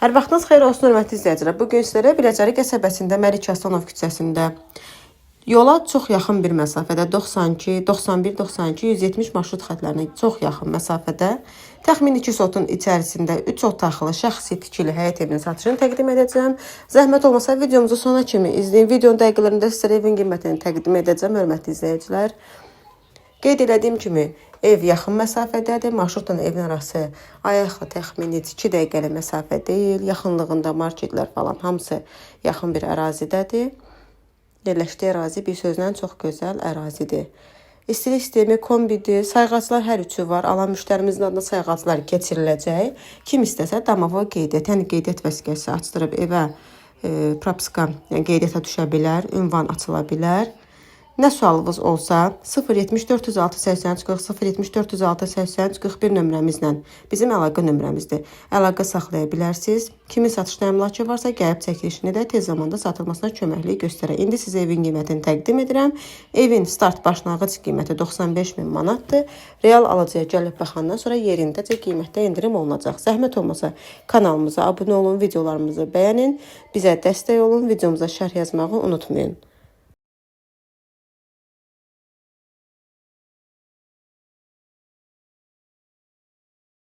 Hər vaxtınız xeyir olsun, hörmətli izləyicilər. Bu gün sizlərə Biləcəri qəsəbəsində Məlik Həsənov küçəsində yola çox yaxın bir məsafədə 92, 91, 92, 170 marşrut xətlərinə çox yaxın məsafədə təxmini 2 sotun içərisində 3 otaqlı şəxsi tikili həyət evinin satışını təqdim edəcəm. Zəhmət olmasa videomuzu sona kimi izləyin. Videonun dəqiqələrində sizlərə evin qiymətini təqdim edəcəm, hörmətli izləyicilər. Qeyd elədiyim kimi ev yaxın məsafədədir. Marşrutla evin arası ayaqla təxmini 2 dəqiqəlik məsafə deyil. Yaxınlığında marketlər falan hamısı yaxın bir ərazidədir. Yerləşdiyi ərazi bir sözlə çox gözəl ərazidir. İstilik sistemi kombidir. Sayğaclar hər üçü var. Alan müştərimizin adına sayğaclar keçiriləcək. Kim istəsə domovoy qeydiyyat, yəni qeydiyyat vəsiqəsi açdırıb evə propiska, yəni qeydiyyata düşə bilər, ünvan açıla bilər. Nə sualınız olsa 070 406 83 40 070 406 83 41 nömrəmizlə bizim əlaqə nömrəmizdir. Əlaqə saxlaya bilərsiniz. Kimin satışda əmlakı varsa gəlib çəkilişini də tez zamanda satılmasına köməklik göstərər. İndi sizə evin qiymətini təqdim edirəm. Evin start başlanğıc qiyməti 95 min manatdır. Real alıcıya gəlib baxandan sonra yerindəcə qiymətdə endirim olunacaq. Zəhmət olmasa kanalımıza abunə olun, videolarımızı bəyənin, bizə dəstək olun, videomuza şərh yazmağı unutmayın.